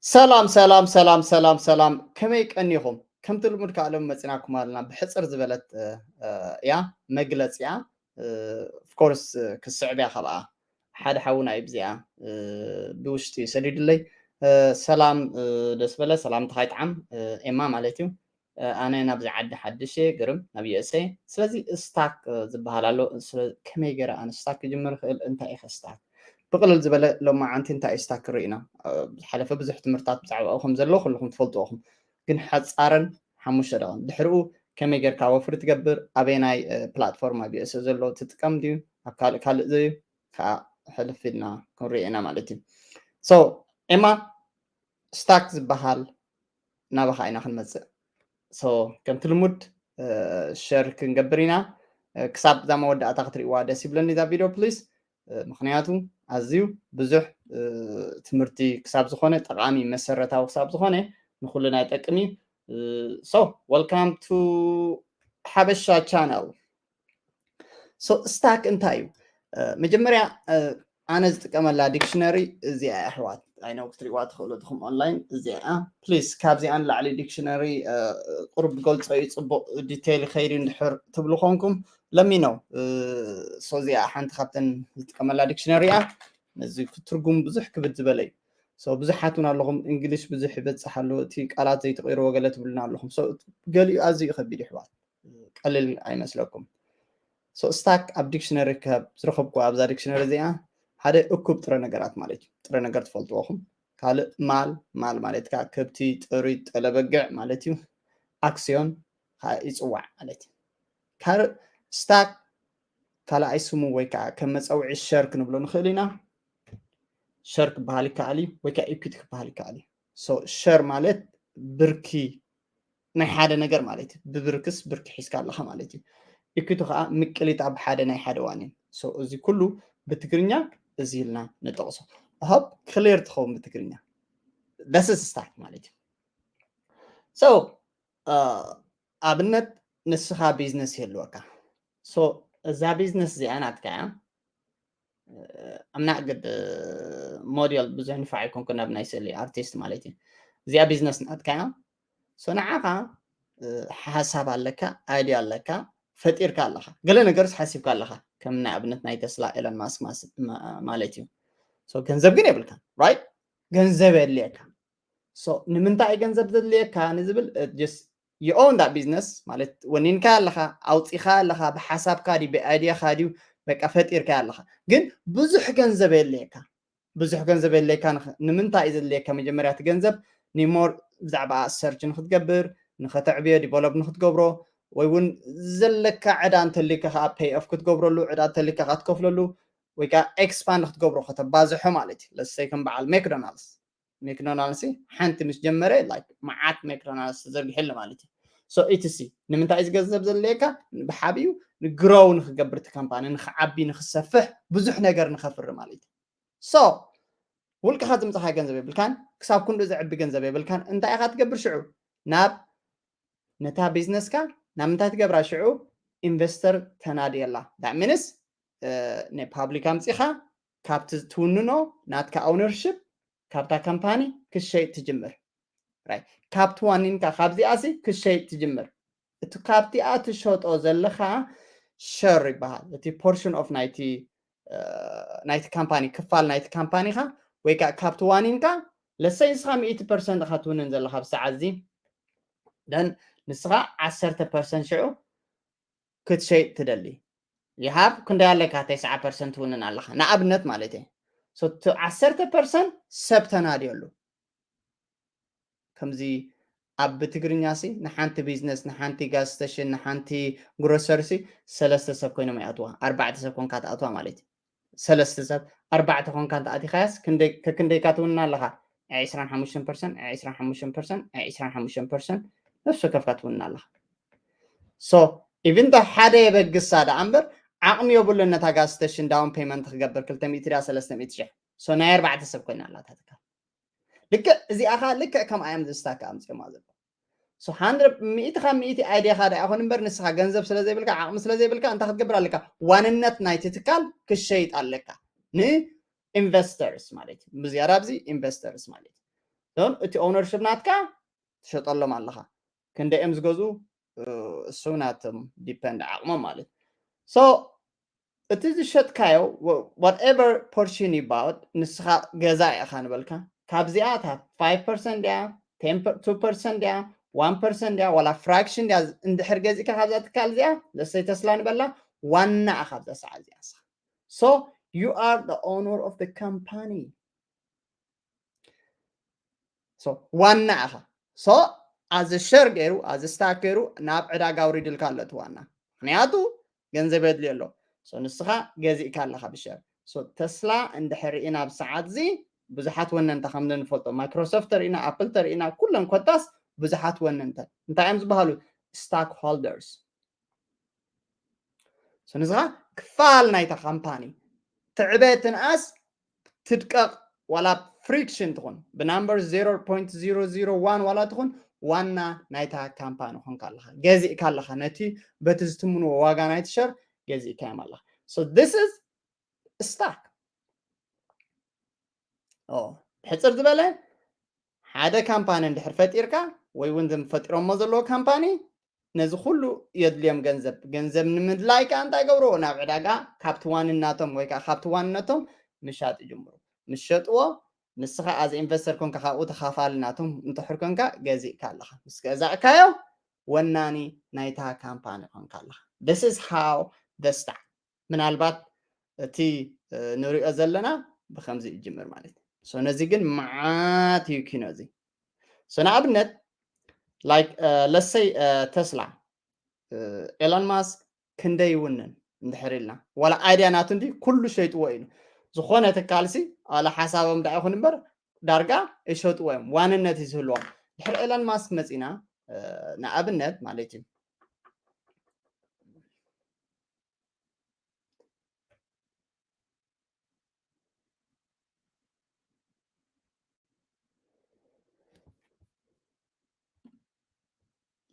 ሰላም ሰላም ሰላም ሰላም ሰላም፣ ከመይ ቀኒኹም? ከምቲ ልሙድ ከዓ ሎም መፂናኩም ኣለና ብሕፅር ዝበለት እያ፣ መግለፂያ። ኦፍኮርስ ክስዕብ እያ ከብኣ። ሓደ ሓውና እዩ ብዚኣ ብውሽጢ ሰዲድለይ። ሰላም ደስ በለ፣ ሰላም ተኻይጥዓም ኤማ ማለት እዩ። ኣነ ናብዚ ዓዲ ሓድሽ እየ፣ ግርም ናብ USA። ስለዚ ስታክ ዝበሃል ኣሎ። ከመይ ገይረ ኣነ ስታክ ክጅምር ክእል? እንታይ ኢኸ ስታክ? ብቕልል ዝበለ ሎማዓንቲ እንታይ እዩ ስታክ ክርኢ ኢና። ዝሓለፈ ብዙሕ ትምህርታት ብዛዕባኡ ከም ዘሎ ኩልኹም ትፈልጥዎ ኢኹም። ግን ሓፃረን ሓሙሽተ ደቐን ድሕሪኡ ከመይ ጌርካ ወፍሪ ትገብር፣ ኣበይ ናይ ፕላትፎርም ኣብ USA ዘሎ ትጥቀም ድዩ፣ ኣብ ካልእ ካልእ ዘዩ ከዓ ሕልፍ ኢልና ክንሪኦ ኢና ማለት እዩ። So ኤማ፣ ስታክ ዝበሃል ናባኻ ኢና ክንመፅእ። So ከምቲ ልሙድ ሸር ክንገብር ኢና። ክሳብ እዛ መወዳእታ ክትሪእዋ ደስ ይብለኒ እዛ ቪድዮ ፕሊስ፣ ምክንያቱ ኣዝዩ ብዙሕ ትምህርቲ ክሳብ ዝኾነ ጠቓሚ መሰረታዊ ክሳብ ዝኾነ ንኩልና ይጠቅም እዩ። So welcome to ሓበሻ ቻነል። So ስታክ እንታይ እዩ? መጀመርያ ኣነ ዝጥቀመላ ዲክሽነሪ እዚኣ እያ ኣሕዋት። I know ክትሪእዋ ትኽእሉ ኢኹም ኦንላይን። እዚኣ እያ ፕሊስ፣ ካብዚኣ ንላዕሊ ዲክሽነሪ ቁሩብ ገልጾ እዩ ጽቡቕ ዲቴይል ይኸይድ እዩ እንድሕር ትብሉ ኮንኩም let me know። So እዚኣ ሓንቲ ካብተን ዝጥቀመላ ዲክሽነሪ እያ። ነዚ ትርጉም ብዙሕ ክብድ ዝበለ እዩ። So ብዙሓት እውን ኣለኹም እንግሊሽ ብዙሕ ይበጽሕ ኣሎ፣ እቲ ቃላት ዘይትቕይርዎ ገለ ትብሉና ኣለኹም። So ገሊኡ ኣዝዩ ከቢድ እዩ ኣሕዋት። ቀሊል ኣይመስለኩም። So ስታክ ኣብ ዲክሽነሪ ካብ ዝረኸብኩ ኣብዛ ዲክሽነሪ እዚኣ ሓደ እኩብ ጥረ ነገራት ማለት እዩ። ጥረ ነገር ትፈልጥዎ ኢኹም። ካልእ ማል፣ ማል ማለት ከዓ ከብቲ፣ ጥሪት፣ ጠለበግዕ ማለት እዩ። ኣክስዮን ከዓ ይፅዋዕ ማለት እዩ። ካልእ ስታክ ካልኣይ ስሙ ወይ ከዓ ከም መፀውዒ ሸር ክንብሎ ንኽእል ኢና። ሸር ክበሃል ይከኣል እዩ ወይ ከዓ ኢኩቲ ክበሃል ይከኣል እዩ። So ሸር ማለት ብርኪ ናይ ሓደ ነገር ማለት እዩ። ብብርክስ ብርኪ ሒዝካ ኣለኻ ማለት እዩ። ኢኩቲ ከዓ ምቅሊት ኣብ ሓደ ናይ ሓደ ዋኒን። So እዚ ኩሉ ብትግርኛ እዚ ኢልና ንጠቕሶ። I hope ክሊር ትኸውን ብትግርኛ። This is ስታክ ማለት እዩ። So ኣብነት ንስኻ ቢዝነስ ይህልወካ። So እዛ ቢዝነስ እዚኣ ናትካ እያ። I'm not good ሞዴል ብዙሕ ንፋዕ ኣይኮንኩን ኣብ ናይ ስእሊ ኣርቲስት ማለት እዩ። እዚኣ ቢዝነስ ናትካ እያ። So ንዓኻ ሓሳብ ኣለካ፣ ኣይድያ ኣለካ፣ ፈጢርካ ኣለኻ። ገለ ነገርስ ሓሲብካ ኣለኻ፣ ከም ናይ ኣብነት ናይ ተስላ ኤለን ማስክ ማለት እዩ። So ገንዘብ ግን የብልካ፣ ራይት? ገንዘብ የድልየካ። So ንምንታይ እዩ ገንዘብ ዘድልየካ ንዝብል just you own that business ማለት ወኒንካ ኣለኻ፣ ኣውፂኻ ኣለኻ፣ ብሓሳብካ ድዩ ብኣይድያኻ ድዩ በቃ ፈጢርካ ኣለኻ። ግን ብዙሕ ገንዘብ የድልየካ። ብዙሕ ገንዘብ የድልየካ ንምንታይ እዩ ዘድልየካ? መጀመርያ እቲ ገንዘብ ንሞር ብዛዕባ ሰርች ንክትገብር፣ ንኸተዕብዮ፣ ዲቨሎፕ ንክትገብሮ፣ ወይ እውን ዘለካ ዕዳ እንተልካ ከዓ ፔይ ኦፍ ክትገብረሉ፣ ዕዳ እንተልካ ከዓ ትከፍለሉ፣ ወይ ከዓ ኤክስፓንድ ክትገብሮ ከተባዝሖ ማለት እዩ። ለሰይ ከም በዓል ሜክዶናልድስ ሜክዶናልድስ ሓንቲ ምስ ጀመረ ላይክ መዓት ሜክዶናልድስ ተዘርጊሕሉ ማለት እዩ። So ኢትሲ ንምንታይ እዚ ገንዘብ ዘድልየካ? ብሓቢኡ ንግሮው ንክገብር እቲ ካምፓኒ ንክዓቢ ንክሰፍሕ ብዙሕ ነገር ንከፍሪ ማለት እዩ። So ውልቅኻ ዝምፅኻ ገንዘብ የብልካን፣ ክሳብ ክንዱ ዘዕቢ ገንዘብ የብልካን። እንታይ ኢኻ ትገብር ሽዑ? ናብ ነታ ቢዝነስካ ናብ ምንታይ ትገብራ ሽዑ? ኢንቨስተር ተናድየላ። That means ናይ ፓብሊክ ኣምፂኻ ካብቲ ትውንኖ ናትካ ኦውነርሽፕ ካብታ ካምፓኒ ክሸይጥ ትጅምር። ካብቲ ዋኒንካ ካብዚኣሲ ክሸይጥ ትጅምር። እቲ ካብቲኣ ትሸጦ ዘለኻ ሸር ይበሃል። እቲ ፖርሽን ኦፍ ናይቲ ናይቲ ካምፓኒ፣ ክፋል ናይቲ ካምፓኒኻ ወይ ከዓ ካብቲ ዋኒንካ ለሰይ ንስኻ ሚእቲ ፐርሰንት ኢኻ ትውንን ዘለኻ ብሰዓት እዚ። ደን ንስኻ ዓሰርተ ፐርሰንት ሽዑ ክትሸይጥ ትደሊ። ይሃብ ክንደይ ኣለካ? ተስዓ ፐርሰንት ትውንን ኣለኻ ንኣብነት ማለት እየ። So እቲ ዓሰርተ ፐርሰንት ሰብ ተናድየሉ። ከምዚ ኣብ ብትግርኛ ሲ ንሓንቲ ቢዝነስ፣ ንሓንቲ ጋዝ ስተሽን፣ ንሓንቲ ግሮሰሪ ሲ ሰለስተ ሰብ ኮይኖም ይኣትዋ። ኣርባዕተ ሰብ ኮንካ ትኣትዋ ማለት እዩ። ሰለስተ ሰብ፣ ኣርባዕተ ኮንካ እንተኣቲኻያስ ከክንደይካ ትውንና ኣለኻ? ዕስራን ሓሙሽተን ፐርሰንት፣ ዕስራን ሓሙሽተን ፐርሰንት፣ ዕስራን ሓሙሽተን ፐርሰንት ነፍሲ ወከፍካ ትውንና ኣለኻ። So ኢቭን ዶ ሓደ የበግሳ ደኣ እምበር ዓቕሚ የብሉን ነታ ጋዝ ስተሽን ዳውን ፔመንት ክገብር ክልተ ሚእቲ ድያ ሰለስተ ሚእቲ ሽሕ። So ናይ ኣርባዕተ ሰብ ኮይና ኣላ እታ ትካል። ልክዕ እዚኣ ኸኣ ልክዕ ከምኣ እዮም ዝስታክ ኣምፅኦማ ዘለዉ። So ሚእቲ ካብ ሚእቲ ኣይድያኻ ደኣ ይኹን እምበር ንስኻ ገንዘብ ስለ ዘይብልካ ዓቕሚ ስለ ዘይብልካ እንታይ ክትገብር ኣለካ? ዋንነት ናይቲ ትካል ክሸይጥ ኣለካ ንኢንቨስተርስ ማለት እዩ። ብዝያዳ ኣብዚ ኢንቨስተርስ ማለት እዩ። ዶን እቲ ኦነርሽፕ ናትካ ትሸጠሎም ኣለኻ። ክንደይ እዮም ዝገዝኡ? እሱ ናቶም ዲፐንድ ዓቕሞም ማለት። So እቲ ዝሸጥካዮ whatever portion you bought ንስኻ ገዛ ኢኻ ንበልካ፣ ካብዚኣ እታ five percent ድያ፣ two percent ድያ፣ one percent ድያ፣ ዋላ ፍራክሽን ድያ እንድሕር ገዚእካ ካብዛ ትካል እዚኣ፣ ለሰይ ተስላ ንበላ፣ ዋና ኢኻ ኣብዛ ሰዓት እዚኣ ንስኻ። So you are the owner of the company። So ዋና ኢኻ። So as a share ገይሩ፣ as a stock ገይሩ ናብ ዕዳጋ ኣውሪድልካ ኣሎ እቲ ዋና። ምክንያቱ ገንዘብ የድልዮ ኣሎ። So ንስኻ ገዚእካ ኣለኻ ብሸር። So ተስላ እንድሕር ርኢና ኣብ ሰዓት እዚ ብዙሓት ወነንታ ከም እንፈልጦ፣ ማይክሮሶፍት ተርኢና፣ ኣፕል ተርኢና፣ ኩለን ኮታስ ብዙሓት ወነንተ እንታይ እዮም ዝበሃሉ? ስታክ ሆልደርስ። So ንስኻ ክፋል ናይታ ካምፓኒ ትዕበ ትንኣስ ትድቀቕ ዋላ ፍሪክሽን ትኹን ብናምበር zero point zero zero one ዋላ ትኹን ዋና ናይታ ካምፓኒ ኮንካ ኣለኻ፣ ገዚእካ ኣለኻ። ነቲ በቲ ዝትምንዎ ዋጋ ናይቲ ሸር ገዚእካዮም ኣለኻ። So this is ስታክ። ብሕፅር ዝበለ ሓደ ካምፓኒ እንድሕር ፈጢርካ ወይ እውን ዝም ፈጢሮሞ ዘለዎ ካምፓኒ ነዚ ኩሉ የድልዮም ገንዘብ። ገንዘብ ንምድላይ ከዓ እንታይ ገብርዎ? ናብ ዕዳጋ ካብቲ ዋንነቶም ወይ ከዓ ካብቲ ዋንነቶም ምሻጥ ይጅምሩ። ምስ ሸጥዎ ንስኻ ኣዝ ኢንቨስተር ኮንካ ካብኡ ተኻፋሊ ናቶም እንድሕር ኮንካ ገዚእካ ኣለኻ። ምስ ገዛእካዮ ወናኒ ናይታ ካምፓኒ ኮንካ ኣለኻ። This is how the stock ምናልባት እቲ ንሪኦ ዘለና ብከምዚ ይጅምር ማለት እዩ። So ነዚ ግን መዓት እዩ ኪኖ እዚ። So ንኣብነት like ለሰይ ተስላ ኤሎን ማስክ ክንደይ ይውንን እንድሕር ኢልና ዋላ ኣይድያ ናቱ እንዲ ኩሉ ሸይጥዎ ኢሉ ዝኾነ ትካልሲ ዋላ ሓሳቦም ዳ ይኹን እምበር ዳርጋ ይሸጥዎ እዮም። ዋንነት እዩ ዝህልዎም። ድሕሪ ኤሎን ማስክ መፂና ንኣብነት ማለት እዩ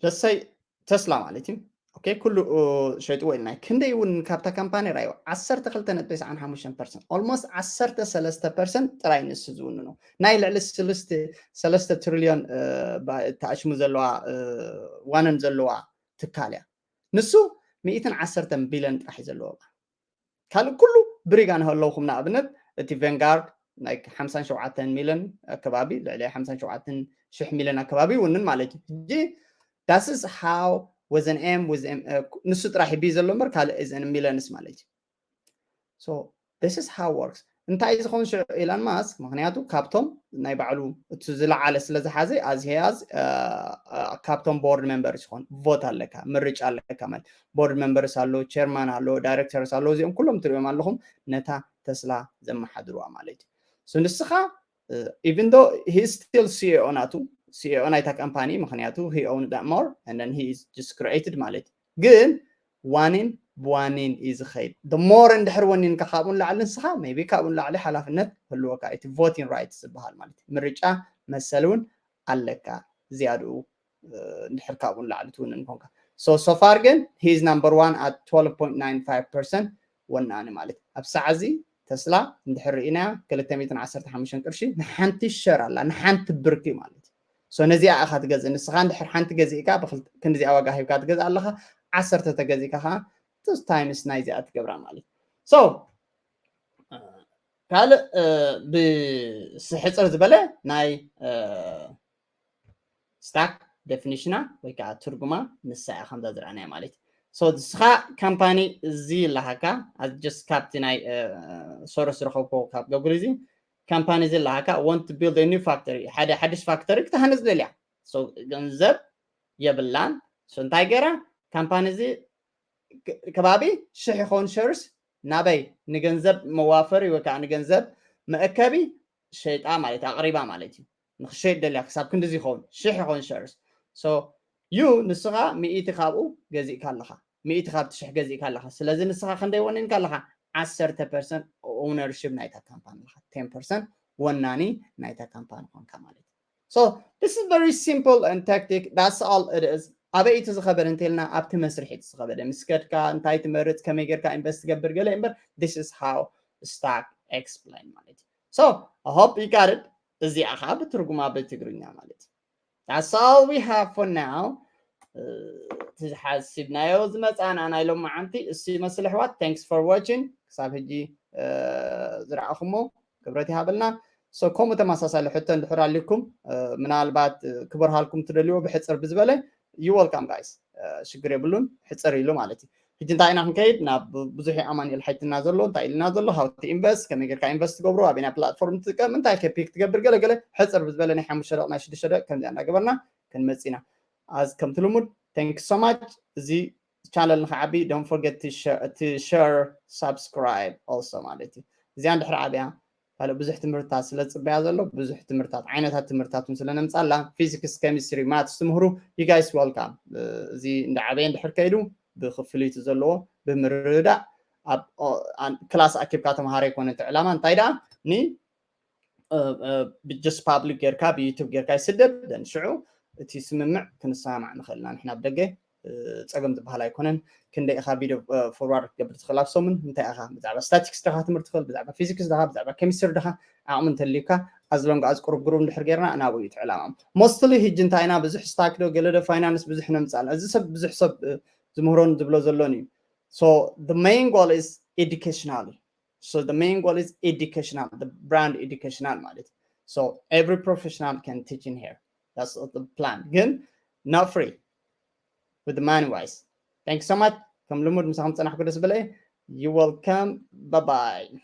ለሰይ ተስላ ማለት እዩ። ኦኬ ኩሉ ሸይጥዎ ኢልና ክንደይ እውን ካብታ ካምፓኒ ራዮ ዓሰርተ ክልተ ነጥቢ ተስዓን ሓሙሽተን ፐርሰንት almost ዓሰርተ ሰለስተ ፐርሰንት ጥራይ ንሱ ዝውንኖ ናይ ልዕሊ ሰለስተ ትሪልዮን ተኣሽሙ ዘለዋ ዋነን ዘለዋ ትካል እያ። ንሱ ሚእትን ዓሰርተን ቢልዮን ጥራሕ እዩ ዘለዎ። ካልእ ኩሉ ብሪጋ ንሃለውኩም ንኣብነት እቲ ቨንጋርድ ናይ ሓምሳን ሸውዓተን ሚልዮን ኣከባቢ ልዕሊ ሓምሳን ሸውዓተን ሽሕ ሚልዮን ኣከባቢ ይውንን ማለት እዩ። ሕጂ that's how with an M with an M ንሱ ጥራሕ ይብይ ዘሎ እምበር ካልእ is in millions ማለት እዩ። So this is how works። እንታይ ዝኸውን ሽዑ ኢላን ማስክ ምክንያቱ ካብቶም ናይ ባዕሉ እቲ ዝለዓለ ስለ ዝሓዘ as he has ካብቶም ቦርድ ሜምበርስ ይኾን ቮት ኣለካ ምርጫ ኣለካ ማለት ቦርድ ሜምበርስ ኣሎ ቸርማን ኣሎ ዳይሬክተርስ ኣሎ እዚኦም ኩሎም ትሪኦም ኣለኹም ነታ ተስላ ዘመሓድርዋ ማለት እዩ። ንስኻ even though he still CEO ናቱ CEO ናይታ ካምፓኒ ምክንያቱ he own that more and then he is just created ማለት ግን ዋኒን ብዋኒን እዩ ዝኸይድ። The more እንድሕር ወኒንካ ካብኡ ንላዕሊ ንስኻ maybe ካብኡ ንላዕሊ ሓላፍነት ህልወካ እቲ voting rights ዝበሃል ማለት ምርጫ መሰል እውን ኣለካ ዝያድኡ እንድሕር ካብኡ ንላዕሊ ትውንን ኮንካ። So so far ግን he is number one at twelve point nine five percent ወናኒ ማለት ኣብ ሰዓዚ ተስላ እንድሕር ርኢናያ ክልተ ሚእትን ዓሰርተ ሓሙሽተን ቅርሺ ንሓንቲ ሸር ኣላ ንሓንቲ ብርኪ ማለት እዩ። So ነዚኣ ኢኻ ትገዝእ ንስኻ እንድሕር ሓንቲ ገዚእካ ክንዲዚኣ ዋጋ ሂብካ ትገዝእ ኣለኻ ዓሰርተ ተገዚእካ ከዓ ቱስ ታይምስ ናይዚኣ ትገብራ ማለት እዩ። So ካልእ ብስሕፅር ዝበለ ናይ ስታክ ዴፊኒሽና ወይ ከዓ ትርጉማ ንሳ እያ ከምዛ ዝረኣናያ ማለት እዩ። So ንስኻ ካምፓኒ እዚ ኣለሃካ just ካብቲ ናይ ሶሮስ ዝረኸብኮ ካብ ገጉል እዚ ካምፓኒ እዚ ኣለሃካ want to build a new factory ሓደ ሓድሽ ፋክተሪ ክትሃንፅ ደልያ ገንዘብ የብላን። So እንታይ ገይራ ካምፓኒ እዚ ከባቢ ሽሕ ይኸውን ሸርስ ናበይ ንገንዘብ መዋፈሪ ወይ ከዓ ንገንዘብ መእከቢ ሸይጣ ማለት ኣቕሪባ ማለት እዩ። ንክሸይጥ ደልያ ክሳብ ክንድዚ ይኸውን ሽሕ ይኸውን ሸርስ። So you ንስኻ ሚእቲ ካብኡ ገዚእካ ኣለኻ፣ ሚእቲ ካብቲ ሽሕ ገዚእካ ኣለኻ። ስለዚ ንስኻ ክንደይ ወኒንካ ኣለኻ? ዓሰርተ ፐርሰንት ኦውነርሽፕ ናይታ ካምፓኒ ኣለኻ፣ ቴን ፐርሰንት ወናኒ ናይታ ካምፓኒ ኮንካ ማለት እዩ። So this is very simple and tactic, that's all it is። ኣበይ እቲ ዝኸበደ እንተልና ኣብቲ መስርሒ እቲ ዝኸበደ ምስ ከድካ እንታይ ትመርፅ ከመይ ጌርካ ኢንቨስት ትገብር ገለ እምበር this is how stock explain ማለት እዩ። So I hope you got it። እዚኣ ከዓ ብትርጉማ ብትግርኛ ማለት እዩ። That's all we have for now። ትሓሲብናዮ ዝመፃና ናይ ሎማዓንቲ እሱ ይመስል ኣሕዋት። Thanks for watching። ክሳብ ሕጂ ዝረኣኹሞ ክብረት ይሃበልና። So ከምኡ ተመሳሳሊ ሕቶ እንድሕር ኣልኩም ምናልባት ክበርሃልኩም ትደልዎ ብሕፅር ብዝበለ you welcome guys። ሽግር የብሉን። ሕፅር ኢሉ ማለት እዩ። ሕጂ እንታይ ኢና ክንከይድ ናብ ብዙሕ ኣማኑኤል ሓይትና ዘሎ እንታይ ኢልና ዘሎ how to invest ከመይ ጌርካ ኢንቨስት ትገብሩ ኣበይና ፕላትፎርም ትጥቀም እንታይ ከ ፒክ ትገብር ገለገለ ሕፅር ብዝበለ ናይ ሓሙሽተ ደቕ ናይ ሽዱሽተ ደቕ ከምዚኣ እንዳገበርና ክንመፅእ ኢና። As ከምቲ ልሙድ thank you so much። እዚ ቻነል ንክዓቢ don't forget to share subscribe also ማለት እዩ። እዚኣ እንድሕር ዓብያ ካልእ ብዙሕ ትምህርትታት ስለ ዝፅበያ ዘሎ ብዙሕ ትምህርትታት ዓይነታት ትምህርትታት እውን ስለ ነምፃላ ፊዚክስ ኬሚስትሪ ማትስ ትምህሩ you guys welcome። እዚ እንዳዓበየ እንድሕር ከይዱ ብክፍሊቱ ዘለዎ ብምርዳእ ኣብ ክላስ ኣኪብካ ተምሃሮ ኣይኮነ እቲ ዕላማ እንታይ ደኣ ን just public ጌርካ ብዩቱብ ጌርካ ይስደድ then ሽዑ እቲ ስምምዕ ክንሰማማዕ ንኽእል ኢና ንሕና ብደገ። ፀገም ዝበሃል ኣይኮነን። ክንደይ ኢኻ ቪድዮ ፎርዋርድ ክትገብር ትኽእል ኣብ ሰሙን እንታይ ኢኻ ብዛዕባ ስታቲክስ ድኻ ትምህርቲ ትኽእል ብዛዕባ ፊዚክስ ድኻ ብዛዕባ ኬሚስትሪ ድኻ ዓቕሚ እንተልዩካ ኣዝሎንግ ኣዝ ቁሩብ ግሩብ እንድሕር ጌርና ናብኡ እዩ እቲ ዕላማ። Mostly ሕጂ እንታይ ኢና ብዙሕ ስታክ ዶ ገለ ዶ ፋይናንስ ብዙሕ ነምፃል እዚ ሰብ ብዙሕ ሰብ ዝምህሮን ዝብሎ ዘሎን እዩ። So the main goal is educational. So the main goal is educational, the brand educational ማለት so every professional can teach in here. That's the plan. ግን not free with the money wise. Thank you so much. ከም ልሙድ ምሳኹም ፀናሕኩ ደስ በለ። You welcome. Bye bye.